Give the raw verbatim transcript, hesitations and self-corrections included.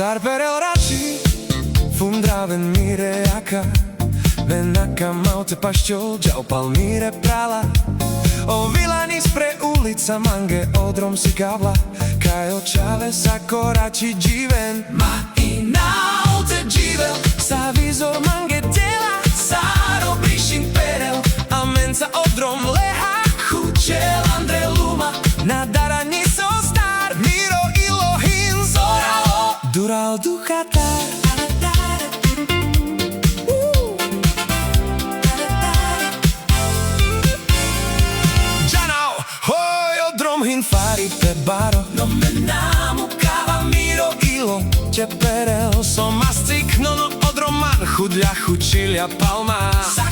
Sar perel rači, fundraven mire aka. Me nakama o te paščol, džal pal mire prala. O vilanis pre ulica mange odrom sikavla. Kaj o čhave sa ko rači dživen, ma inal te dživel. Sa vizor mange dela, sar o brišin perel. Amenca odrom leha, khučel andre luma. Na darani sostar, miro ilo hin zoralo. Dural dukhatar. Džanav, hoj odrom hin fari pe baro. No me na mukava miro ilo, če perel so mastik, no, no odrom man khudlja khučilja palma. Sa